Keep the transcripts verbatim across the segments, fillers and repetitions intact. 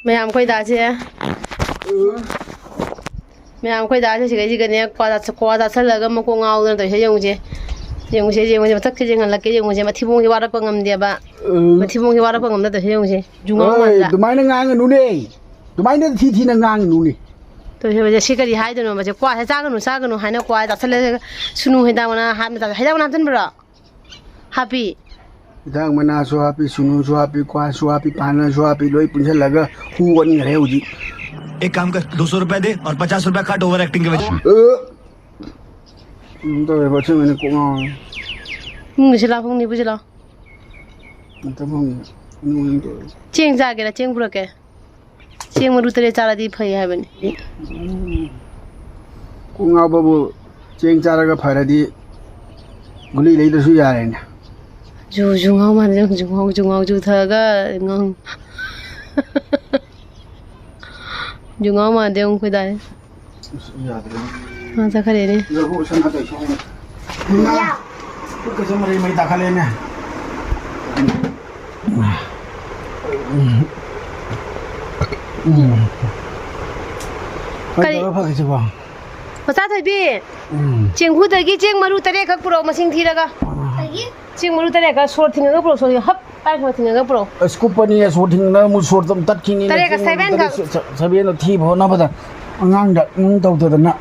ꯃꯌꯥꯝ ꯑꯩꯈꯣꯏ ꯗꯥꯁꯦ, ꯃꯌꯥꯝ ꯑꯩꯈꯣꯏ ꯗꯥꯁꯦ ꯁꯤꯒꯩꯁꯤꯒꯅꯦ ꯀ꯭ꯋꯥ ꯆꯥ-, ꯀ꯭ꯋꯥ ꯆꯥꯁꯜꯂꯒ ꯃꯀꯣꯛ ꯉꯥꯎꯗꯅ ꯇꯧꯔꯤꯁꯦ ꯌꯦꯡꯉꯨꯁꯦ꯫ ꯌꯦꯡꯉꯨꯁꯦ, ꯌꯦꯡꯉꯨꯁꯦ, ꯃꯊꯛꯁꯦ ꯌꯦꯡꯍꯜꯂꯛꯀꯦ, ꯌꯦꯡꯉꯨꯁꯦ, ꯃꯊꯤꯕꯣꯡꯁꯦ ꯋꯥꯔꯛꯄ ꯉꯝꯗꯦꯕ꯫ ꯎꯝ꯫ ꯃꯊꯤꯕꯣꯡꯁꯦ ꯋꯥꯔꯛꯄ ꯉꯝꯗ ꯇꯧꯔꯤꯁꯦ ꯌꯦꯡꯉꯨꯁꯦ꯫ ꯖꯨꯉꯥꯎ ꯑꯣꯏ, ꯃꯥꯟꯗ꯫ ꯑꯗꯨꯃꯥꯏꯅ ꯉꯥꯡꯒꯅꯨꯅꯦ꯫ ꯑꯗꯨꯃꯥꯏꯅ ꯊꯤ ꯊꯤꯅ ꯉꯥꯡꯒꯅꯨꯅꯦ꯫ ꯇꯧꯔꯤꯁꯦ ꯁꯤ ꯀꯔꯤ ꯍꯥꯏꯗꯣꯏꯅꯣꯕ? ꯁꯦ ꯀ꯭ꯋꯥꯁꯦ ꯆꯥꯒꯅꯨ, ꯆꯥꯒꯅꯨ ꯍꯥꯏꯅ ꯀ꯭ꯋꯥ ꯆꯥꯁꯜꯂꯒ ꯁꯨꯅꯨ ꯍꯤꯗꯥꯛ ꯃꯅꯥ ꯍꯥꯞ-, ꯍꯤꯗꯥꯛ ꯃꯅꯥ ꯍꯥꯞꯆꯤꯟꯕ꯭ꯔꯣ? ꯍꯥꯞꯄꯤ꯫ ꯍꯤꯗꯥꯛ ꯃꯅꯥꯁꯨ ꯍꯥꯞꯄꯤ, ꯁꯨꯅꯨꯁꯨ ꯍꯥꯞꯄꯤ, ꯀ꯭ꯋꯥꯁꯨ ꯍꯥꯞꯄꯤ, ꯄꯥꯟꯅꯁꯨ ꯍꯥꯞꯄꯤ, ꯂꯣꯏ ꯄꯨꯟꯁꯤꯜꯂꯒ ꯍꯨ ꯑꯣꯟꯈ꯭ꯔꯦ ꯍꯧꯖꯤꯛ꯫ एक काम कर, दो सौ रुपए दे और पचास रुपए काट ओवर एक्टिंग के वजह। ꯑ! ꯎꯝ, ꯇꯧꯋꯦꯕ, ꯑꯁꯦꯡꯕꯩꯅꯦ ꯀꯣꯛ ꯉꯥꯎꯋꯦ꯫ ꯏꯃꯨꯡꯗ ꯁꯤ ꯂꯥꯎ, ꯐꯃꯨꯡꯗ ꯍꯤꯞꯄꯨ ꯁꯤ ꯂꯥꯎ꯫ ꯑꯝꯇ ꯐꯃꯨꯡꯗ ꯏꯃꯨꯡꯗ ꯇꯧꯋꯦ꯫ ꯆꯦꯡ ꯆꯥꯒꯦꯔꯥ? ꯆꯦꯡ ꯄꯨꯔꯛꯀꯦ꯫ ꯆꯦꯡ ꯃꯔꯨ ꯇꯔꯦꯠ ꯆꯥꯔꯗꯤ ꯐꯩ ꯍꯥꯏꯕꯅꯤ꯫ ꯎꯝ꯫ ꯀꯣꯛ ꯉꯥꯎꯕꯕꯨ ꯆꯦꯡ ꯆꯥꯔꯒ ꯐꯔꯗꯤ ꯒꯨꯂꯤ ꯂꯩꯗ꯭ꯔꯁꯨ ꯌꯥꯔꯦꯅꯦ꯫ ꯖꯨ, ꯖꯨ ꯉꯥꯎ ꯃꯥꯜꯂꯦ, ꯖꯨ ꯉꯥꯎ, ꯖꯨ ꯉꯥꯎ, ꯖꯨ ꯊꯛꯑꯒ ꯉꯥꯎ꯫ ꯖꯨ ꯉꯥꯎ ꯃꯥꯟꯗꯦ ꯑꯃꯨꯛ ꯑꯩꯈꯣꯏ ꯗꯥꯁꯦ꯫ ꯑꯁ, ꯌꯥꯗ꯭ꯔꯦ꯫ ꯃꯥ ꯆꯠꯈ꯭ꯔꯦꯅꯦ꯫ ꯂꯧꯕꯨꯛ ꯁꯅꯥ ꯇꯧꯏꯁꯦ꯫ ꯈꯨꯠꯀꯁꯦ ꯃꯔꯩ ꯃꯔꯩ ꯇꯥꯈꯠꯂꯦꯅꯦ꯫ ꯀꯔꯤ? ꯀꯩꯗꯧꯔ ꯐꯒꯠꯁꯤꯕꯣ? ꯃꯆꯥ ꯊꯣꯏꯕꯤ, ꯎꯝ꯫ ꯆꯦꯡꯐꯨꯗꯒꯤ ꯆꯦꯡ ꯃꯔꯨ ꯇꯔꯦꯠ ꯈꯛ ꯄꯨꯔꯛꯑꯣ, ꯃꯁꯤꯡ ꯊꯤꯔꯒ꯫ ꯀꯩꯒꯤ? ꯆꯦꯡ ꯃꯔꯨ ꯇꯔꯦꯠ ꯈꯛ ꯁꯣꯔ ꯊꯤꯡꯉꯒ ꯄꯨꯔꯛꯑꯣ, ꯁꯣꯔ ꯍꯞ ꯍꯥꯏꯅ ꯁꯣꯔ ꯊꯤꯡꯉꯒ ꯄꯨꯔꯛꯑꯣ꯫ ꯑꯁ, ꯀꯨꯞꯄꯅꯤ, ꯁꯣꯔ ꯊꯤꯡꯅ ꯑꯃꯨꯛ ꯁꯣꯔ ꯑꯗꯨꯝ ꯇꯠꯈꯤꯅꯤ꯫ ꯇꯔꯦꯠꯀ ꯅꯆꯤꯟ ꯁꯚꯦꯟ ꯇꯔꯦꯠ ꯈꯛ꯫ ꯁ-, ꯁ-, ꯁꯚꯦꯟꯗꯣ ꯊꯤꯕ ꯍꯣꯠꯅꯕꯗ ꯑꯉꯥꯡꯗ ꯅꯪ ꯇꯧꯗꯗꯅ꯫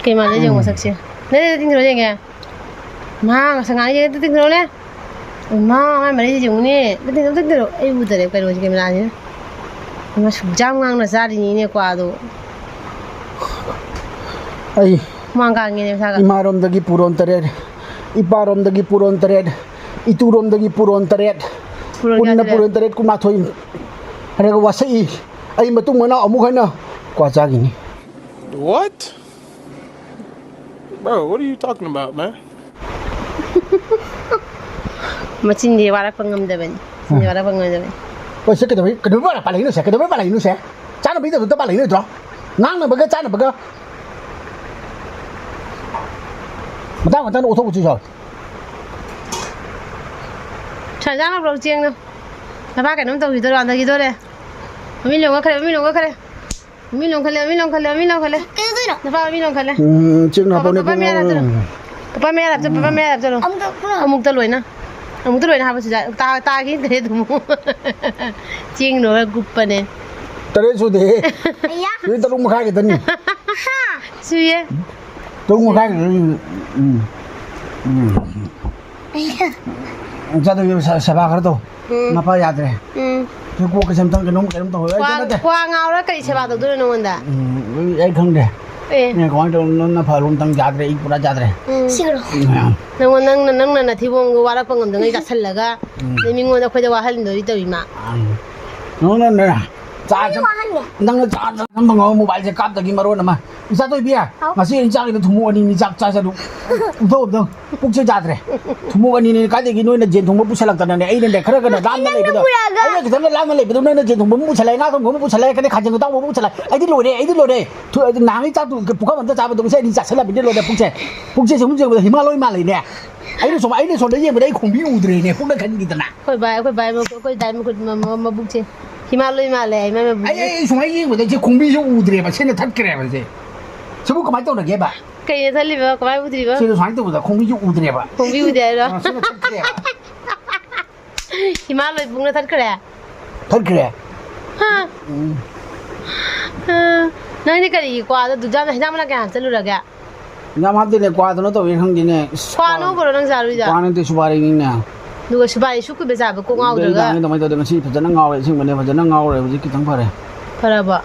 ꯀꯩ ꯃꯥꯟꯂꯦ ꯌꯦꯡꯉꯣ ꯎꯝ꯫ ꯃꯁꯛꯁꯦ꯫ ꯅꯦ, ꯅꯦ, ꯇꯤꯡꯊꯣꯔ ꯌꯦꯡꯒꯦ꯫ ꯃꯥ ꯉꯁꯥꯏ ꯉꯥꯡꯉꯤꯁꯦ ꯑꯝꯇ ꯇꯤꯡꯊꯣꯔꯛꯎꯅꯦ꯫ ꯃꯥ, ꯃꯥꯏ ꯃꯔꯩꯁꯦ ꯌꯦꯡꯉꯨꯅꯦ꯫ ꯑꯝꯇ ꯇꯤꯡꯊꯣꯔꯛꯎ, ꯇꯤꯡꯊꯣꯔꯛꯎ꯫ ꯑꯩ ꯎꯗꯔꯦ ꯀꯩꯅꯣꯁꯦ ꯀꯦꯃꯦꯔꯥꯁꯤꯅ꯫ ꯃꯥ ꯁꯨꯛ ꯌꯥꯝ ꯉꯥꯡꯅ ꯆꯥꯔꯤꯅꯤꯅꯦ ꯀ꯭ꯋꯥꯗꯣ꯫ ꯑꯩ ꯍꯨꯃꯥꯡ ꯀꯥꯡꯉꯤꯅꯦ ꯃꯁꯥꯒ꯫ ꯏꯃꯥꯔꯣꯝꯗꯒꯤ ꯄꯨꯔꯣꯟ ꯇꯔꯦꯠ, ꯏꯄꯥꯔꯣꯝꯗꯒꯤ ꯄꯨꯔꯣꯟ ꯇꯔꯦꯠ, ꯏꯇꯨꯔꯣꯝꯗꯒꯤ ꯄꯨꯔꯣꯟ ꯇꯔꯦꯠ, ꯄꯨꯔꯣꯟ ꯄꯨꯟꯅ ꯀꯌꯥ ꯂꯩꯔꯦ? ꯄꯨꯔꯣꯟ ꯇꯔꯦꯠ ꯀꯨꯟꯃꯥꯊꯣꯏ꯫ ꯑꯗꯨꯒ ꯋꯥꯁꯛꯏ꯫ ꯑꯩ ꯃꯇꯨꯡ ꯃꯅꯥꯎ ꯑꯃꯨꯛ ꯍꯟꯅ ꯀ꯭ꯋꯥ ꯆꯥꯈꯤꯅꯤ꯫ What? Bro, what are you talking about, man? ꯃꯆꯤꯟꯗꯤ ꯋꯥꯔꯛꯄ ꯉꯝꯗꯕꯅꯤ꯫ ꯃꯆꯤꯟꯗꯤ ꯎꯝ꯫ ꯋꯥꯔꯛꯄ ꯉꯝꯗꯕꯅꯤ꯫ ꯍꯣꯏ, ꯁꯦ, ꯀꯩꯗꯧꯕꯩ, ꯀꯩꯗꯧꯕꯩ ꯄꯥꯜꯂꯛꯏꯅꯣ, ꯁꯦ? ꯀꯩꯗꯧꯕꯩ ꯄꯥꯜꯂꯛꯏꯅꯣ, ꯁꯦ? ꯆꯥꯅꯕꯒꯤꯗꯃꯛꯇ ꯄꯥꯜꯂꯛꯏ ꯅꯠꯇ꯭ꯔꯣ? ꯉꯥꯡꯅꯕꯒ ꯆꯥꯅꯕꯒ ꯃꯇꯥꯡ ꯃꯇꯥꯡꯗ ꯑꯣꯊꯣꯛꯄꯁꯨ ꯌꯥꯎꯏ꯫ ꯁꯟꯖꯥꯡ ꯂꯧꯔꯛꯑꯣ, ꯆꯦꯡꯅ꯫ ꯅꯄꯥ ꯀꯩꯅꯣꯝ ꯇꯧꯈꯤꯗꯣꯔꯦ, ꯍꯟꯊꯈꯤꯗꯣꯔꯦ꯫ ꯃꯃꯤꯠ ꯂꯣꯡꯉꯛꯈ꯭ꯔꯦ, ꯃꯃꯤꯠ ꯂꯣꯡꯉꯛꯈ꯭ꯔꯦ꯫ ꯃꯃꯤꯠ ꯂꯣꯡꯈꯠꯂꯦ, ꯃꯃꯤꯠ ꯂꯣꯡꯈꯠꯂꯦ, ꯃꯃꯤꯠ ꯂꯣꯡꯈꯠꯂꯦ꯫ ꯀꯩꯗꯧꯗꯣꯏꯅꯣ? ꯅꯄꯥ ꯃꯃꯤꯠ ꯂꯣꯡꯈꯠꯂꯦ꯫ ꯎꯝ, ꯆꯦꯡ ꯄꯄꯥ, ꯍꯥꯞꯄꯧꯅꯦ, ꯄꯄꯥ ꯃꯌꯥ ꯄꯨꯡ ꯂꯥꯞꯆꯔꯣ꯫ ꯄꯄꯥ ꯃꯌꯥ ꯂꯥꯞꯆꯔꯣ, ꯄꯄꯥ ꯃꯌꯥ ꯂꯥꯞꯆꯔꯣ꯫ ꯑꯃꯨꯛꯇ ꯄꯨꯔꯛꯑꯣ꯫ ꯑꯃꯨꯛꯇ ꯂꯣꯏꯅ꯫ ꯑꯃꯨꯛꯇ ꯂꯣꯏꯅ ꯍꯥꯞꯄꯁꯨ ꯌꯥꯏ꯫ ꯇꯥ-, ꯇꯥꯈꯤꯗ꯭ꯔꯦ ꯑꯗꯨꯝ꯫ ꯆꯦꯡ ꯂꯣꯏꯔ ꯒꯨꯞꯄꯅꯦ꯫ ꯇꯔꯦꯠ ꯁꯨꯗꯦꯍꯦ꯫ ꯑꯌꯥ꯫ ꯁꯤꯗꯤ ꯇꯔꯨꯛ ꯃꯈꯥꯏ ꯈꯛꯇꯅꯤ꯫ ꯍꯥ꯫ ꯁꯨꯏꯌꯦ꯫ ꯇꯔꯨꯛ ꯃꯈꯥꯏ ꯈꯛꯇꯅꯤ꯫ ꯎꯝ꯫ ꯎꯝ꯫ ꯑꯌꯥ꯫ ꯆꯥꯗꯕꯤ ꯁꯦ-, ꯁꯦꯕꯥ ꯈꯔ ꯇꯧ꯫ ꯎꯝ꯫ ꯃꯄꯥ ꯌꯥꯗ꯭ꯔꯦ꯫ ꯎꯝ꯫ ꯁꯤ ꯀꯣꯛꯀꯁꯦ ꯑꯝꯇꯪ ꯀꯩꯅꯣꯝ, ꯀꯩꯅꯣꯝ ꯇꯧꯍꯧꯔꯦ꯫ ꯑꯩ ꯀ꯭ꯋꯥ, ꯅꯠꯇꯦ꯫ ꯀ꯭ꯋꯥ ꯉꯥꯎꯔ ꯀꯔꯤ ꯁꯦꯕꯥ ꯇꯧꯗꯣꯏꯅꯣ ꯅꯉꯣꯟꯗ? ꯎꯝ, ꯑꯩ, ꯑꯩ ꯈꯪꯗꯦ꯫ ꯑꯦ꯫ ꯑꯩꯅ ꯀꯃꯥꯏꯅ ꯇꯧꯔꯤꯅꯣ? ꯅꯪ ꯐꯔꯣ ꯑꯝꯇꯪ ꯌꯥꯗ꯭ꯔꯦ, ꯑꯩ ꯄꯨꯔꯥ ꯌꯥꯗ꯭ꯔꯦ꯫ ꯎꯝ꯫ ꯁꯤꯒ꯭ꯔꯣ꯫ ꯎꯝ꯫ ꯅꯪꯉꯣꯟ-, ꯅꯪꯅ, ꯅꯪꯅ ꯅꯊꯤꯕꯣꯡꯗꯣ ꯋꯥꯔꯛꯄ ꯉꯝꯗꯉꯩ ꯆꯥꯁꯜꯂꯒ, ꯎꯝ꯫ ꯑꯗꯩ ꯃꯤꯉꯣꯟꯗ ꯑꯩꯈꯣꯏꯗ ꯋꯥꯍꯟꯗꯣꯔꯤ ꯇꯧꯔꯤ ꯃꯥ꯫ ꯎꯝ꯫ ꯅꯪꯅꯅꯦ, ꯆꯥ ꯑꯩ ꯆꯪ-, ꯋꯥꯍꯟꯗꯦ꯫ ꯅꯪꯅ ꯆꯥ ꯆꯪꯕ ꯉꯝꯃ ꯃꯣꯕꯥꯏꯜꯁꯦ ꯀꯥꯞꯇꯒꯤ ꯃꯔꯣꯟ ꯑꯃ꯫ ꯏꯆꯥ ꯊꯣꯏꯕꯤ, ꯍꯥꯎ꯫ ꯉꯁꯤ ꯏꯟꯖꯥꯡꯒꯤꯗ ꯊꯨꯝꯃꯣꯛ ꯑꯅꯤꯅꯤ ꯆꯥꯛ ꯆꯥꯁꯦ ꯑꯗꯨ꯫ ꯎꯊꯧ ꯑꯝꯇꯪ꯫ ꯄꯨꯛꯁꯦ ꯌꯥꯗ꯭ꯔꯦ꯫ ꯊꯨꯝꯃꯣꯛ ꯑꯅꯤꯅꯦ, ꯀꯥꯏꯗꯒꯤ ꯅꯣꯏꯅ ꯌꯦꯟ ꯊꯣꯡꯕ ꯄꯨꯁꯜꯂꯛꯇꯅꯅꯦ, ꯑꯩꯅꯅꯦ ꯈꯔ ꯈꯔ ꯂꯥꯝꯅ ꯅꯪꯅ ꯂꯩꯕꯗꯣ, ꯄꯨꯔꯛꯑꯒ꯫ ꯑꯩꯅ ꯈꯤꯇꯪ ꯂꯥꯝꯅ ꯂꯩꯕꯗꯣ, ꯅꯣꯏꯅ ꯌꯦꯟ ꯊꯣꯡꯕ ꯑꯃ ꯄꯨꯁꯜꯂꯛꯑꯦ, ꯉꯥ ꯊꯣꯡꯕ ꯑꯃ ꯄꯨꯁꯜꯂꯛꯑꯦ, ꯀꯔꯤ ꯈꯥꯖꯤꯡ ꯑꯇꯥꯎꯕ ꯑꯃ ꯄꯨꯁꯜꯂꯛꯑꯦ, ꯑꯩꯗꯤ ꯂꯣꯏꯔꯦ, ꯑꯩꯗꯤ ꯂꯣꯏꯔꯦ꯫ ꯊꯨ-, ꯑꯗꯨ ꯅꯍꯥꯟꯒꯩ ꯆꯥꯛꯇꯨ ꯄꯨꯈꯝ ꯑꯝꯇ ꯆꯥꯕꯗꯣ ꯉꯁꯤ ꯑꯅꯤ ꯆꯥꯁꯜꯂꯝꯃꯤꯅꯦ, ꯂꯣꯏꯔꯦ ꯄꯨꯛꯁꯦ꯫ ꯄꯨꯛꯁꯦ ꯁꯨꯝ ꯌꯦꯡꯕꯗ ꯍꯤꯃꯥꯂꯣꯏ ꯃꯥꯜꯂꯤꯅꯦ꯫ ꯑꯩꯅ ꯁꯨꯝ, ꯑꯩꯅ ꯁꯣꯝꯗ ꯌꯦꯡꯕꯗ ꯑꯩ ꯈꯣꯡꯕꯤ ꯎꯗ꯭ꯔꯦꯅꯦ, ꯄꯨꯛꯅ ꯈꯟꯈꯤꯗꯅ꯫ ꯑꯩꯈꯣꯏ ꯕꯥꯏ, ꯑꯩꯈꯣꯏ ꯕꯥꯏ ꯃꯈꯨꯠ, ꯑꯩꯈꯣꯏ ꯗꯥꯏ ꯃꯈꯨꯠ, ꯃ-, ꯃ-, ꯃꯕꯨꯛꯁꯦ ꯍꯤꯃꯥꯂꯣꯏ ꯃꯥꯜꯂꯦ ꯍꯥꯏ, ꯃꯥꯏ ꯃꯕꯨꯛꯁꯦ꯫ ꯑꯩ, ꯑꯩ ꯁꯨꯃꯥꯏꯅ ꯌꯦꯡꯕꯗ ꯑꯩꯁꯦ ꯈꯣꯡꯕꯤꯁꯦ ꯎꯗ꯭ꯔꯦꯕ, ꯁꯤꯅ ꯊꯠꯈ꯭ꯔꯦꯕ ꯁꯦ꯫ ꯁꯤꯕꯨ ꯀꯃꯥꯏꯅ ꯇꯧꯔꯒꯦꯕ? ꯀꯩꯅ ꯊꯠꯂꯤꯕ? ꯀꯃꯥꯏ ꯎꯗ꯭ꯔꯤꯕ? ꯁꯤꯗ ꯁꯨꯃꯥꯏꯅ ꯇꯧꯕꯗ ꯈꯣꯡꯕꯤꯁꯦ ꯎꯗ꯭ꯔꯦꯕ꯫ ꯈꯣꯡꯕꯤ ꯎꯗꯦ ꯍꯥꯏꯔꯣ? ꯑ, ꯁꯤꯅ ꯊꯠꯈ꯭ꯔꯦꯕ꯫ ꯍꯤꯃꯥꯂꯣꯏ ꯄꯨꯡꯅ ꯊꯠꯈ꯭ꯔꯦ? ꯊꯠꯈ꯭ꯔꯦ꯫ ꯍꯥ? ꯎꯝ꯫ ꯑ, ꯅꯪꯗꯤ ꯀꯔꯤꯒꯤ ꯀ꯭ꯋꯥꯗꯣ ꯗꯨꯖꯥꯅ ꯍꯤꯗꯥꯛ ꯃꯅꯥ ꯀꯌꯥ ꯍꯥꯞꯆꯜꯂꯨꯔꯒꯦ? ꯌꯥꯝ ꯍꯥꯞꯇꯦꯅꯦ, ꯀ꯭ꯋꯥꯗꯨꯅ ꯇꯧꯋꯦ ꯈꯪꯗꯦꯅꯦ꯫ ꯏꯁ, ꯀ꯭ꯋꯥ ꯀ꯭ꯋꯥ-, ꯑꯅꯧꯕꯔꯣ ꯅꯪ ꯆꯥꯔꯨꯏꯗꯣ? ꯀ꯭ꯋꯥ ꯅꯠꯇꯦ, ꯁꯨꯄꯥꯔꯤꯅꯤꯅꯦ꯫ ꯑꯗꯨꯒ ꯁꯨꯄꯥꯔꯤ ꯁꯨꯛ ꯀꯨꯏꯕ ꯆꯥꯕ ꯀꯣꯛ ꯉꯥꯎꯗ꯭ꯔꯒ꯫ ꯕꯦꯔꯥꯅꯤ, ꯀꯃꯥꯏꯅ ꯇꯧꯗꯣꯏꯅꯣ? ꯉꯁꯤ ꯐꯖꯅ ꯉꯥꯎꯔꯦ, ꯑꯁꯦꯡꯕꯅꯦ, ꯐꯖꯅ ꯉꯥꯎꯔꯦ꯫ ꯍꯧꯖꯤꯛ ꯈꯤꯇꯪ ꯐꯔꯦ꯫ ꯐꯔꯕꯣ?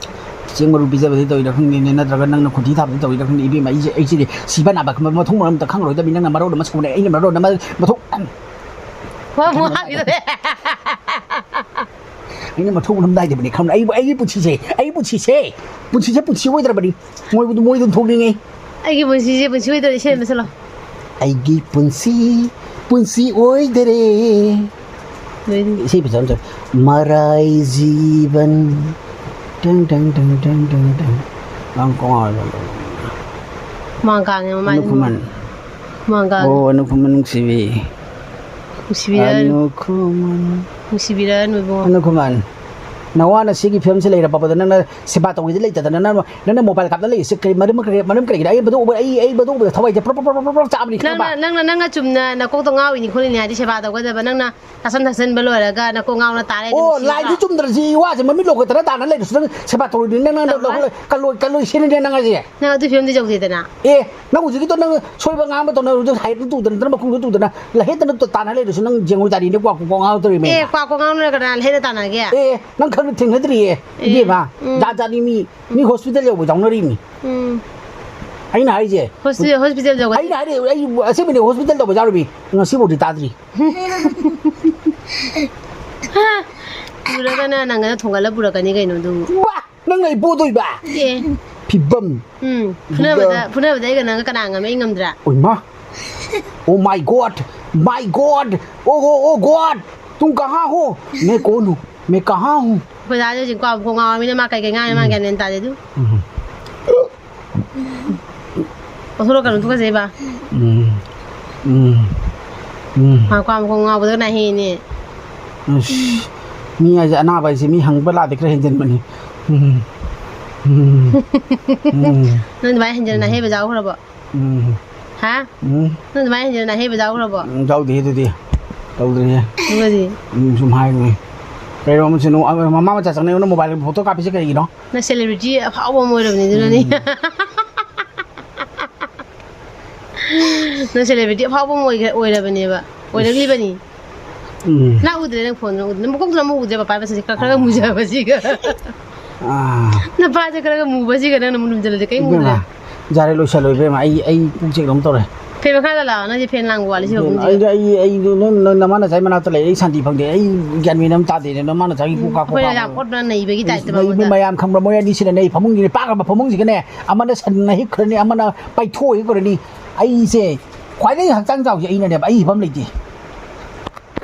ꯆꯦꯡ ꯃꯔꯨ ꯄꯤꯖꯕꯗꯤ ꯇꯧꯔꯤꯔꯥ ꯈꯪꯗꯦꯅꯦ, ꯅꯠꯇ꯭ꯔꯒ ꯅꯪꯅ ꯈꯣꯟꯊꯤ ꯊꯥꯕꯗꯤ ꯇꯧꯔꯤꯔꯥ ꯈꯪꯗꯦ, ꯏꯕꯦꯝꯃ, ꯑꯩꯁꯦ, ꯑꯩꯁꯤꯗꯤ ꯁꯤꯕ ꯅꯥꯕ ꯈꯪꯕ ꯃꯊꯣꯡ ꯃꯔꯝ ꯑꯝꯇ ꯈꯪꯉꯔꯣꯏꯗꯕꯅꯤ, ꯅꯪꯅ ꯃꯔꯣꯟ ꯑꯃ ꯁꯥꯎꯅꯩ, ꯑꯩꯅ ꯃꯔꯣꯟ ꯑꯃ ꯃꯊꯣꯡ ꯋꯥ ꯑꯃꯨꯛ ꯍꯥꯏꯈꯤꯗꯣꯔꯦ꯫ ꯑꯩꯅ ꯃꯊꯣꯡ ꯃꯔꯝ ꯅꯥꯏꯗꯕꯅꯤ ꯈꯪꯕ꯭ꯔꯥ? ꯑꯩꯕꯨ, ꯑꯩꯒꯤ ꯄꯨꯟꯁꯤꯁꯦ, ꯑꯩꯒꯤ ꯄꯨꯟꯁꯤꯁꯦ, ꯄꯨꯟꯁꯤꯁꯦ ꯄꯨꯟꯁꯤ ꯑꯣꯏꯗ꯭ꯔꯕꯅꯤ꯫ ꯃꯣꯏꯕꯨ, ꯃꯣꯏꯗꯨ ꯊꯣꯛꯅꯤꯡꯉꯤ꯫ ꯑꯩꯒꯤ ꯄꯨꯟꯁꯤꯁꯦ ꯄꯨꯟꯁꯤ ꯑꯣꯏꯗꯣꯔꯦ, ꯏꯁꯩ ꯑꯃ ꯁꯛꯂꯣ꯫ ꯑꯩꯒꯤ ꯄꯨꯟꯁꯤ, ꯄꯨꯟꯁꯤ ꯑꯣꯏꯗꯔꯦ꯫ ꯂꯣꯏꯔꯦ꯫ ꯏꯁꯩ ꯐꯖꯕ ꯑꯃ ꯁꯛ-, ꯃꯔꯥꯏ ꯖꯤꯕꯟ꯫ ꯇꯪ, ꯇꯪ, ꯇꯪ, ꯇꯪ, ꯇꯪ, ꯇꯪ꯫ ꯌꯥꯝ ꯀꯣꯡꯉꯥꯎ꯫ ꯍꯨꯃꯥꯡ ꯀꯥꯡꯉꯦ ꯃꯃꯥꯏ꯫ ꯑꯅꯨꯞ ꯈꯨꯃꯟ꯫ ꯃꯥꯡꯒꯥ꯫ ꯑꯣ, ꯑꯅꯨꯈꯨꯃꯟ ꯅꯨꯡꯁꯤꯕꯤ꯫ ꯅꯨꯡꯁꯤꯕꯤꯔꯅꯨ꯫ ꯑꯅꯨꯈꯨꯃꯟ꯫ ꯅꯨꯡꯁꯤꯕꯤꯔꯅꯨ ꯏꯕꯨꯡꯉꯣ꯫ ꯑꯅꯨꯈꯨꯃꯟ, ꯅꯋꯥꯅ ꯁꯤꯒꯤ ꯐꯤꯕꯝꯁꯤ ꯂꯩꯔꯕ ꯐꯥꯎꯕꯗ ꯅꯪꯅ ꯁꯦꯕꯥ ꯇꯧꯒꯦꯗꯤ ꯂꯩꯇꯗꯅ ꯅꯪꯅ, ꯅꯪꯅ ꯃꯣꯕꯥꯏꯜ ꯀꯥꯞꯇ ꯂꯩꯔꯤꯁꯦ ꯀꯔꯤ ꯃꯔꯝ, ꯀꯔꯤ ꯃꯔꯝ ꯀꯔꯤꯒꯤꯅꯣ? ꯑꯩ ꯃꯗꯨ ꯎꯕ, ꯑꯩ, ꯑꯩ ꯃꯗꯨ ꯎꯕꯗ ꯊꯋꯥꯏꯁꯦ ꯄ꯭ꯔꯣꯛ ꯄ꯭ꯔꯣꯛ ꯆꯥꯛꯑꯕꯅꯤ, ꯅꯪꯅ, ꯈꯪꯉꯕ? ꯅꯪꯅ, ꯅꯪꯅ ꯆꯨꯝꯅ ꯅꯀꯣꯛꯇꯣ ꯉꯥꯎꯔꯤꯅꯤ ꯈꯣꯠꯂꯤꯅꯤ ꯍꯥꯏꯗꯤ ꯁꯦꯕꯥ ꯇꯧꯒꯗꯕ꯫ ꯅꯪꯅ ꯆꯥꯁꯟ ꯊꯛꯆꯟꯕ ꯂꯣꯏꯔꯒ ꯅꯀꯣꯛ ꯉꯥꯎꯅ ꯇꯥꯔꯦ ꯑꯗꯨꯝ ꯑꯣ, ꯁꯤꯕ꯫ ꯂꯥꯏꯟꯁꯦ ꯆꯨꯝꯗ꯭ꯔꯁꯤ ꯋꯥꯁꯦ ꯃꯃꯤꯠ ꯂꯣꯛꯀ ꯇꯔꯥ ꯇꯥꯅ ꯂꯩꯔꯁꯨ ꯅꯪ ꯁꯦꯕꯥ ꯇꯧꯔꯣꯏꯗꯣꯏꯅꯤ꯫ ꯅꯪ, ꯅꯪ, ꯇꯧꯔꯣꯏ꯫ ꯅꯪ ꯀꯜꯂꯣꯏ, ꯀꯜꯂꯣꯏ ꯁꯤꯅꯤꯅꯦ ꯅꯪ ꯍꯥꯏꯁꯦ꯫ ꯅꯪ ꯑꯗꯨ ꯐꯤꯕꯝꯗꯤ ꯌꯧꯗꯦꯗꯅ꯫ ꯑꯦ, ꯅꯪ ꯍꯧꯖꯤꯛꯀꯤꯗꯣ ꯅꯪ ꯁꯣꯏꯕ ꯉꯥꯡꯕ ꯇꯧꯅꯔꯨꯗꯅ, ꯍꯥꯏꯠꯇꯨ ꯇꯨꯗꯅ, ꯅꯠꯇ꯭ꯔ ꯃꯈꯣꯡꯗꯣ ꯇꯨꯗꯅ, ꯂꯍꯦꯠꯇꯅ ꯇꯥꯅ ꯂꯩꯔꯁꯨ ꯅꯪ ꯌꯦꯡꯉꯨ ꯇꯥꯔꯤꯅꯦ, ꯀ꯭ꯋꯥꯛ ꯀ꯭ꯋꯥꯛ ꯉꯥꯡꯉꯛꯇꯧꯔꯤꯃꯦ꯫ ꯑꯦ, ꯀ꯭ꯋꯥꯛ ꯀ꯭ꯋꯥꯛ ꯉꯥꯡꯅ ꯀꯅꯥ ꯂꯍꯦꯠꯅ ꯇꯥꯅꯒꯦ? ꯑꯦ, ꯅꯪ ꯈꯪ ꯊꯦꯡꯅꯗ꯭ꯔꯤꯌꯦ, ꯑꯦ, ꯏꯕꯦꯝꯃ꯫ ꯎꯝ꯫ ꯖꯥꯠ ꯖꯥꯠꯅꯤ ꯃꯤ, ꯃꯤ ꯍꯣꯁꯄꯤꯇꯥꯜ ꯌꯧꯕ ꯌꯥꯎꯅꯔꯤꯃꯤ꯫ ꯎꯝ꯫ ꯑꯩꯅ ꯍꯥꯏꯁꯦ꯫ ꯍꯣꯁꯄꯤꯇꯥꯜ, ꯍꯣꯁꯄꯤꯇꯥꯜ ꯌꯧꯒ- ꯑꯩꯅ ꯍꯥꯏꯔꯦ, ꯑꯩ ꯑꯁꯦꯡꯕꯅꯦ ꯍꯣꯁꯄꯤꯇꯥꯜ ꯇꯧꯕ ꯌꯥꯎꯔꯤꯃꯤ꯫ ꯉꯁꯤꯐꯥꯎꯗꯤ ꯇꯥꯗ꯭ꯔꯤ꯫ ꯄꯨꯔꯒꯅ ꯅꯪꯒꯅ ꯊꯣꯡꯒꯠꯂ ꯄꯨꯔꯛꯀꯅꯤ ꯀꯩꯅꯣ ꯑꯗꯨꯕꯨ꯫ ꯋꯥ! ꯅꯪ ꯑꯩ ꯄꯣꯗꯣꯏꯕ? ꯑꯦ꯫ ꯐꯤꯕꯝ꯫ ꯎꯝ꯫ ꯐꯨꯅꯕꯗ, ꯐꯨꯅꯕꯗ ꯑꯩꯒ ꯅꯪꯒ ꯀꯅꯥ ꯉꯝꯃꯦ? ꯑꯩ ꯉꯝꯗ꯭ꯔꯥ? ꯑꯣꯏꯃꯥ! Oh my God! My God! Oh, oh, oh God! तुम कहाँ हो? मैं कौन हूँ? मैं कहाँ हूँ? ꯑꯩꯈꯣꯏ ꯗꯥꯗꯤ ꯍꯧꯖꯤꯛ ꯀ꯭ꯋꯥ ꯃꯈꯣꯡ ꯉꯥꯎꯔꯃꯤꯅ ꯃꯥ ꯀꯩ ꯀꯩ ꯉꯥꯡꯉꯤ ꯃꯥ ꯎꯝ꯫ ꯒ꯭ꯌꯥꯟ ꯃꯦꯟ ꯇꯥꯗꯦ ꯑꯗꯨ꯫ ꯎꯝ꯫ ꯀꯣꯊꯣꯔꯛꯀꯅꯨ, ꯇꯨꯀꯠꯆꯩꯕ꯫ ꯎꯝ꯫ ꯎꯝ꯫ ꯎꯝ꯫ ꯃꯥ ꯀ꯭ꯋꯥ ꯃꯈꯣꯡ ꯉꯥꯎꯕꯗ ꯅꯥꯍꯦꯅꯦ꯫ ꯑꯁ, ꯃꯤ ꯍꯥꯏꯁꯦ, ꯑꯅꯥꯕ ꯍꯥꯏꯁꯦ ꯃꯤ ꯍꯪꯕ ꯂꯥꯛꯑꯗꯤ ꯈꯔ ꯍꯦꯟꯖꯤꯟꯕꯅꯤ꯫ ꯎꯝ꯫ ꯎꯝ꯫ ꯎꯝ꯫ ꯅꯪ ꯑꯗꯨꯃꯥꯏꯅ ꯍꯦꯟꯖꯤꯟꯅ ꯅꯥꯍꯦꯕ ꯌꯥꯎꯈ꯭ꯔꯕꯣ? ꯎꯝ꯫ ꯍꯥ? ꯎꯝ꯫ ꯅꯪ ꯑꯗꯨꯃꯥꯏꯅ ꯍꯦꯟꯖꯤꯟꯅ ꯅꯥꯍꯦꯕ ꯌꯥꯎꯈ꯭ꯔꯕꯣ? ꯎꯝ, ꯌꯥꯎꯗꯦ ꯑꯗꯨꯗꯤ꯫ ꯇꯧꯗ꯭ꯔꯤꯌꯦ꯫ ꯑꯗꯨꯒꯗꯤ? ꯎꯝ, ꯁꯨꯝ ꯍꯥꯏꯕꯅꯤ꯫ ꯀꯩꯅꯣ ꯑꯃ ꯁꯤꯅ, ꯑ, ꯃꯃꯥ ꯃꯆꯥ ꯆꯪꯅꯩ, ꯃꯣꯕꯥꯏꯜ ꯐꯣꯇꯣ ꯀꯥꯞꯄꯤꯁꯦ ꯀꯔꯤꯒꯤꯅꯣ? ꯅꯪ celebrity ꯑꯐꯥꯎꯕ ꯑꯃ ꯑꯣꯏꯔꯕꯅꯤ, ꯑꯗꯨꯅꯅꯤ꯫ ꯎꯝ꯫ ꯅꯪ celebrity ꯑꯐꯥꯎꯕ ꯑꯃ ꯑꯣꯏꯈ꯭ꯔ-, ꯑꯣꯏꯔꯕꯅꯦꯕ꯫ ꯑꯣꯏꯔꯛꯂꯤꯕꯅꯤ꯫ ꯎꯝ꯫ ꯅꯪ ꯎꯗ꯭ꯔꯦ, ꯅꯪ ꯐꯣꯟꯗꯨ ꯎꯗ꯭ꯔꯦ꯫ ꯅꯪ ꯃꯀꯣꯛꯇꯨꯅ ꯑꯃꯨꯛ ꯎꯗ꯭ꯔꯦ, ꯃꯄꯥꯟ ꯃꯁꯛꯁꯦ ꯈꯔ ꯈꯔ ꯃꯨꯖꯕꯁꯤꯒ꯫ ꯑꯥ꯫ ꯅꯄꯥꯁꯦ ꯈꯔ ꯈꯔ ꯃꯨꯕꯁꯤꯒ ꯅꯪꯅ ꯑꯃꯨꯛ ꯂꯨꯝꯖꯜꯂꯗꯤ ꯀꯩꯝ ꯎꯗ꯭ꯔꯦ꯫ ꯏꯕꯦꯝꯃ, ꯌꯥꯔꯦ, ꯂꯣꯏꯁꯜꯂꯣ, ꯏꯕꯦꯝꯃ꯫ ꯑꯩ, ꯑꯩ ꯄꯨꯛꯁꯦ ꯀꯩꯅꯣꯝ ꯇꯧꯔꯦ꯫ ꯐꯦꯟ ꯃꯈꯥꯗ ꯂꯥꯛꯑꯣ, ꯅꯪꯁꯦ ꯐꯦꯟ ꯂꯥꯡꯕ ꯋꯥꯠꯂꯤ ꯁꯤ ꯏꯕꯦꯝꯃ, ꯐꯃꯨꯡꯁꯤꯒ꯫ ꯑꯩꯗꯣ, ꯑꯩ, ꯑꯩꯗꯣ ꯅꯪ, ꯅꯪ ꯅꯃꯥ ꯅꯆꯥꯒꯤ ꯃꯅꯥꯛꯇ ꯂꯩꯔꯦ, ꯑꯩ ꯁꯥꯟꯇꯤ ꯐꯪꯗꯦ꯫ ꯑꯩ ꯒ꯭ꯌꯥꯟ ꯃꯦꯟ ꯑꯃ ꯇꯥꯗꯦꯅꯦ, ꯅꯃꯥ ꯅꯆꯥꯒꯤ ꯎꯝ, ꯀꯣꯛ ꯀꯥ, ꯀꯣꯛ ꯑꯩꯈꯣꯏꯅ ꯀꯥ ꯌꯥꯝ ꯃꯥꯜꯂꯦ꯫ ꯑꯣꯠꯅ ꯅꯩꯕꯒꯤ ꯇꯥꯏꯞꯇ ꯅꯩꯕ ꯃꯉꯣꯟꯗ꯫ ꯃꯌꯥꯝ ꯈꯪꯕ꯭ꯔꯥ? ꯃꯣꯏ ꯑꯅꯤꯁꯤꯅꯅꯦ, ꯑꯩ ꯐꯃꯨꯡꯒꯤꯅꯦ, ꯄꯥꯛꯈ꯭ꯔꯕ ꯐꯃꯨꯡꯁꯤꯒꯅꯦ, ꯑꯃꯅ ꯁꯟꯅ ꯍꯤꯞꯈ꯭ꯔꯅꯤ, ꯑꯃꯅ ꯄꯥꯏꯊꯣꯛꯑ ꯍꯤꯞꯈ꯭ꯔꯅꯤ꯫ ꯑꯩꯁꯦ ꯈ꯭ꯋꯥꯏꯗꯒꯤ ꯍꯛꯆꯥꯡ ꯆꯥꯎꯁꯦ ꯑꯩꯅꯅꯦꯕ, ꯑꯩ ꯍꯤꯞꯐꯝ ꯂꯩꯇꯦ꯫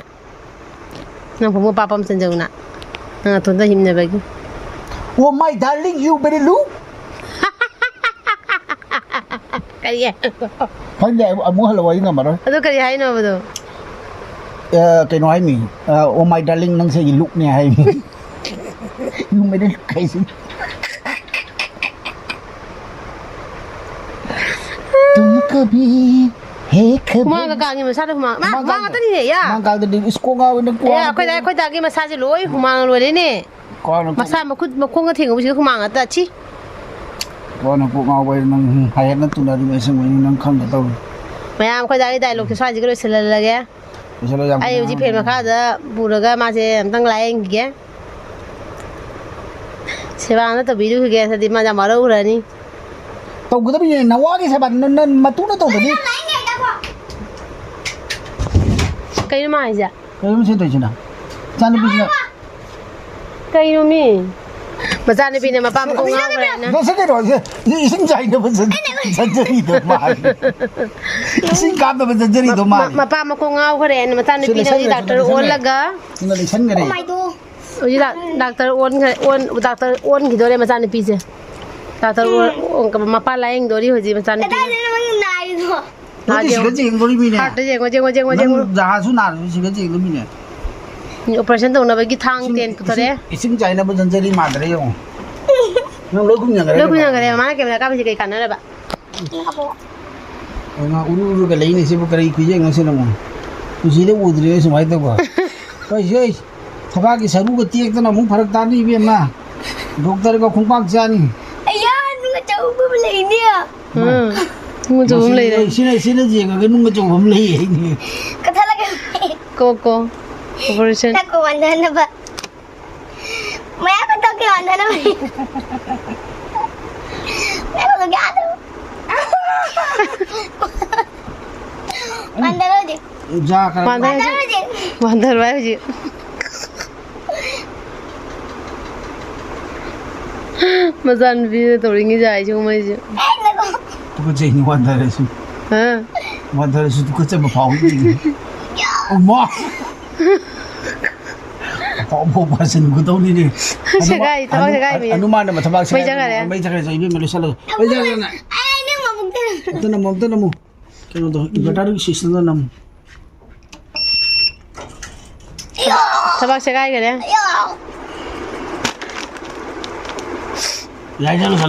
ꯅꯪ ꯐꯃꯨꯡ ꯑꯄꯥꯛꯄ ꯑꯃ ꯆꯟꯖꯧꯅ꯫ ꯅꯪ ꯅꯇꯣꯟꯗ ꯍꯤꯞꯅꯕꯒꯤ꯫ Oh my darling, you very low. ꯀꯔꯤ? ꯈꯪꯗꯦ, ꯑꯃꯨꯛ ꯍꯜꯂꯛꯑꯣ, ꯑꯩ ꯉꯝꯃꯔꯣꯏ꯫ ꯑꯗꯨ ꯀꯔꯤ ꯍꯥꯏꯅꯣꯕꯗꯣ? ꯑ, ꯀꯩꯅꯣ ꯍꯥꯏꯃꯤ, ꯑ, "Oh my darling, ꯅꯪꯁꯦ ꯑꯩꯒꯤ ꯂꯨꯛꯅꯦ" ꯍꯥꯏꯃꯤ꯫ "You my darling" ꯀꯥꯏꯁꯤ꯫ "ꯇꯨꯝ ꯀꯕꯤ ꯍꯦ ꯀꯕꯤ"꯫ ꯍꯨꯃꯥꯡꯒ ꯀꯥꯡꯉꯤ ꯃꯁꯥꯗ ꯍꯨꯃꯥꯡ꯫ ꯃꯥ, ꯍꯨꯃꯥꯡ ꯍꯨꯃꯥꯡ ꯀꯥꯡꯗꯦ꯫ ꯉꯥꯛꯇꯅꯤꯅꯦ, ꯌꯥ꯫ ꯍꯨꯃꯥꯡ ꯀꯥꯡꯗꯗꯤ ꯏꯁ ꯀꯣꯛ ꯉꯥꯎꯋꯦ ꯅꯪ ꯀꯣꯛ ꯑꯦ, ꯉꯥꯎꯋꯦ꯫ ꯑꯩꯈꯣꯏꯗ, ꯑꯩꯈꯣꯏ ꯗꯥꯒꯤ ꯃꯁꯥꯁꯦ ꯂꯣꯏ ꯍꯨꯃꯥꯡ ꯂꯣꯏꯔꯦꯅꯦ꯫ ꯀꯣꯛ ꯉꯥꯎꯋꯦ ꯅꯪ ꯀꯣꯛ ꯃꯁꯥ ꯃꯈꯨꯠ ꯃꯈꯣꯡꯒ ꯊꯦꯡꯉꯨꯕꯁꯤꯗ ꯍꯨꯃꯥꯡ ꯉꯥꯛꯇ꯫ ꯊꯤ꯫ ꯀꯣꯟꯅ ꯀꯣꯛ ꯉꯥꯎꯕ ꯍꯥꯏꯗꯤ ꯅꯪ ꯍꯌꯦꯠꯅ ꯇꯨꯅꯔꯤꯕ ꯑꯁꯦꯡꯕꯩꯅꯤ ꯅꯪ ꯈꯪꯗ ꯇꯧꯔꯤ꯫ ꯃꯌꯥꯝ ꯑꯩꯈꯣꯏ ꯗꯥꯒꯤ ꯗꯥꯏꯂꯣꯛꯁꯦ ꯁ꯭ꯋꯥꯏꯁꯤꯒ ꯂꯣꯏꯁꯤꯜꯍꯜꯂꯒꯦ꯫ ꯂꯣꯏꯁꯤꯜꯂꯣ, ꯌꯥꯝ ꯑꯩ ꯍꯧꯖꯤꯛ ꯐꯦꯟ ꯃꯈꯥꯗ ꯄꯨꯔꯒ ꯃꯥꯁꯦ ꯑꯝꯇꯪ ꯂꯥꯏꯌꯦꯡꯈꯤꯒꯦ꯫ ꯁꯦꯕꯥ ꯑꯝꯇ ꯇꯧꯕꯤꯔꯨꯈꯤꯒꯦ, ꯅꯠꯇ꯭ꯔꯗꯤ ꯃꯥ ꯌꯥꯝ ꯋꯥꯔꯧꯈ꯭ꯔꯅꯤ꯫ ꯇꯧꯒꯗꯕꯅꯤꯅꯦ, ꯅꯋꯥꯒꯤ ꯁꯦꯕꯥ ꯅ-, ꯅ-, ꯃꯇꯨꯅ ꯇꯧꯗꯗꯤ꯫ ꯀꯩꯅꯣ ꯃꯥ ꯍꯥꯏꯁꯦ? ꯀꯩꯅꯣ ꯁꯤ ꯇꯧꯔꯤꯁꯤꯅ? ꯏꯆꯥꯅꯨꯄꯤꯁꯤꯅ꯫ ꯀꯩꯅꯣ ꯃꯤ? ꯃꯆꯥꯅꯨꯄꯤꯅ ꯃꯄꯥ ꯃꯈꯣꯡ ꯉꯥꯎꯈ꯭ꯔꯦꯅ꯫ ꯅꯁꯛ ꯀꯩꯅꯣ ꯁꯤ? ꯁꯤ ꯏꯁꯤꯡ ꯆꯥꯏꯅꯕ ꯁꯟ-, ꯁꯟꯖꯔꯤꯗꯣ ꯃꯥꯜꯂꯤ꯫ ꯏꯁꯤꯡ ꯀꯥꯞꯅꯕ ꯁꯟꯖꯔꯤꯗꯣ ꯃ-, ꯃꯥꯜꯂꯤ꯫ ꯃꯄꯥ ꯃꯈꯣꯡ ꯉꯥꯎꯈ꯭ꯔꯦꯅ ꯁꯤ ꯃꯆꯥꯅꯨꯄꯤꯅ ꯍꯧꯖꯤꯛ ꯂꯩꯁꯟꯈ꯭ꯔꯦ, ꯁꯤ ꯗꯥꯛꯇꯔ ꯂꯩꯁꯟꯈ꯭ꯔꯦ꯫ ꯑꯣꯜꯂꯒ꯫ ꯁꯤꯅ ꯂꯩꯁꯟꯈ꯭ꯔꯦ꯫ ꯍꯧꯖꯤꯛ ꯗꯥꯛ-, ꯗꯥꯛꯇꯔ ꯑꯣꯟꯈ꯭ꯔꯦ, ꯑꯣꯟ-, ꯗꯥꯛꯇꯔ ꯑꯣꯟꯈꯤꯗꯣꯔꯦ ꯃꯆꯥꯅꯨꯄꯤꯁꯦ꯫ ꯗꯥꯛꯇꯔ ꯑꯣꯟ-, ꯎꯝ꯫ ꯑꯣꯟ-, ꯃꯄꯥ ꯂꯥꯌꯦꯡꯗꯣꯔꯤ ꯍꯧꯖꯤꯛ ꯃꯆꯥꯅꯨꯄꯤꯁꯦ꯫ ꯀꯗꯥꯏꯗꯅꯣ ꯅꯪ ꯅꯥꯔꯤꯗꯣ? ꯅꯠꯇꯦ, ꯁꯤꯗ ꯌꯦꯡꯗꯣꯔꯤꯃꯤꯅꯦ꯫ ꯍꯥꯔꯠꯇ ꯌꯦꯡꯉꯣ, ꯌꯦꯡꯉꯣ, ꯌꯦꯡꯉꯣ, ꯅꯪ ꯌꯦꯡꯉꯣ꯫ ꯖꯍꯥꯖꯁꯨ ꯅꯥꯔꯁꯨ ꯁꯤꯗ ꯌꯦꯡꯗꯣꯔꯤꯃꯤꯅꯦ꯫ ꯑꯣꯄꯔꯦꯁꯟ ꯇꯧꯅꯕꯒꯤ ꯊꯥꯡ ꯏꯁꯤꯡ, ꯇꯦꯟ ꯄꯨꯊꯣꯔꯛꯑꯦ꯫ ꯏꯁꯤꯡ, ꯏꯁꯤꯡ ꯆꯥꯏꯅꯕ ꯖꯟꯖꯔꯤ ꯃꯥꯟꯗ꯭ꯔꯦ ꯌꯦꯡꯉꯣ꯫ ꯅꯪ ꯂꯣꯏ ꯈꯨꯝꯖꯟꯈ꯭ꯔꯦ ꯂꯣꯏ ꯀꯩꯅꯣ꯫ ꯈꯨꯝꯖꯟꯈ꯭ꯔꯦ꯫ ꯃꯥꯅ ꯀꯦꯃꯦꯔꯥ ꯀꯥꯞꯄꯤꯁꯦ ꯀꯩ ꯀꯥꯟꯅꯔꯕ? ꯉꯥ ꯎꯔꯨ ꯎꯔꯨꯒ ꯂꯩꯅꯦ ꯁꯤꯕꯨ ꯀꯔꯤ ꯈꯨꯌꯦꯡꯅꯣ ꯁꯤꯅ ꯑꯃꯨꯛ? ꯄꯨꯟꯁꯤꯗ ꯎꯗ꯭ꯔꯤꯕ ꯁꯨꯃꯥꯏꯅ ꯇꯧꯕ꯫ ꯍꯣꯏ, ꯍꯣꯏ꯫ ꯊꯕꯥꯛꯀꯤ ꯁꯔꯨꯒ ꯇꯦꯛꯇꯅ ꯑꯃꯨꯛ ꯐꯔꯛ ꯇꯥꯅꯤ ꯏꯕꯦꯝꯃ꯫ ꯗꯣꯛꯇꯔꯒ ꯈꯣꯡꯄꯥꯛ ꯆꯥꯅꯤ꯫ ꯑꯌꯥ, ꯅꯨꯡ ꯑꯆꯧꯕ ꯑꯃ ꯂꯩꯅꯦ꯫ ꯎꯝ, ꯅꯨꯡ ꯑꯆꯧꯕ ꯑꯃ ꯃꯁꯤ ꯂꯩꯔꯦ꯫ ꯁꯤꯅ, ꯁꯤꯅ ꯌꯦꯡꯉꯒ ꯅꯨꯡ ꯑꯆꯧꯕ ꯑꯃ ꯂꯩ ꯍꯥꯏꯅꯦ꯫ ꯀꯛꯊꯠꯂꯒꯦ꯫ ꯀꯣ, ꯀꯣ꯫ ꯑꯣꯄꯔꯦꯁꯟ꯫ ꯅꯀꯣ ꯋꯥꯟꯊꯅꯕ꯫ ꯃꯌꯥꯝ ꯀꯛꯊꯠꯀꯦ ꯋꯥꯟꯊꯅꯕ꯫ ꯃꯌꯥꯝ ꯀꯛꯊꯠꯀꯦ ꯑꯥꯗ꯫ ꯋꯥꯟꯊꯔꯣ ꯍꯧꯖꯤꯛ꯫ ꯖꯥ ꯈꯔ ꯋꯥꯟꯊꯔꯣ ꯍꯧꯖꯤꯛ꯫ ꯋꯥꯟꯊꯔꯣ ꯍꯧꯖꯤꯛ꯫ ꯋꯥꯟꯊꯔꯣ ꯍꯥꯏ ꯍꯧꯖꯤꯛ꯫ ꯃꯆꯥꯅꯨꯄꯤꯅ ꯇꯧꯔꯤꯉꯩ ꯖꯥꯏꯁꯦ ꯃꯩꯁꯦ꯫ ꯇꯨꯀꯠꯆꯩꯅꯦ, ꯋꯥꯟꯊꯔꯁꯨ꯫ ꯍꯥ? ꯋꯥꯟꯊꯔꯁꯨ ꯇꯨꯀꯠꯆꯕ ꯐꯥꯎꯏ꯫ ꯑꯃ! ꯑꯐꯥꯎ ꯑꯐꯥꯎ ꯐꯥꯁꯟ ꯈꯨꯇꯧꯅꯤꯅꯦ꯫ ꯁꯦꯒꯥꯏ, ꯊꯕꯛ ꯍꯅꯨ-, ꯁꯦꯒꯥꯏ ꯃꯤ꯫ ꯍꯅꯨꯃꯥꯟꯅ ꯃꯊꯕꯥꯛ ꯃꯩ ꯁꯦꯒꯥꯏ꯫ ꯆꯪꯈꯔꯦ꯫ ꯃꯩ ꯆꯪꯈꯔꯦ, ꯏꯕꯦꯝꯃ, ꯂꯣꯏꯁꯜꯂꯣ꯫ ꯃꯩ ꯆꯪꯈꯔꯦ꯫ ꯑꯩ ꯅꯪ ꯃꯕꯨꯛꯇ ꯑꯝꯇ ꯅꯝꯃꯣ, ꯑꯝꯇ ꯅꯝꯃꯣ꯫ ꯀꯩꯅꯣꯗꯣ, ꯏꯟꯚꯔꯇꯔꯒꯤ ꯁ꯭ꯋꯤꯆꯇꯨꯗ ꯅꯝ꯫ ꯊꯕꯛꯁꯦ ꯀꯥꯏꯒꯔꯦ? ꯌꯥꯏꯗ, ꯂꯣꯏꯁꯜꯂꯣ꯫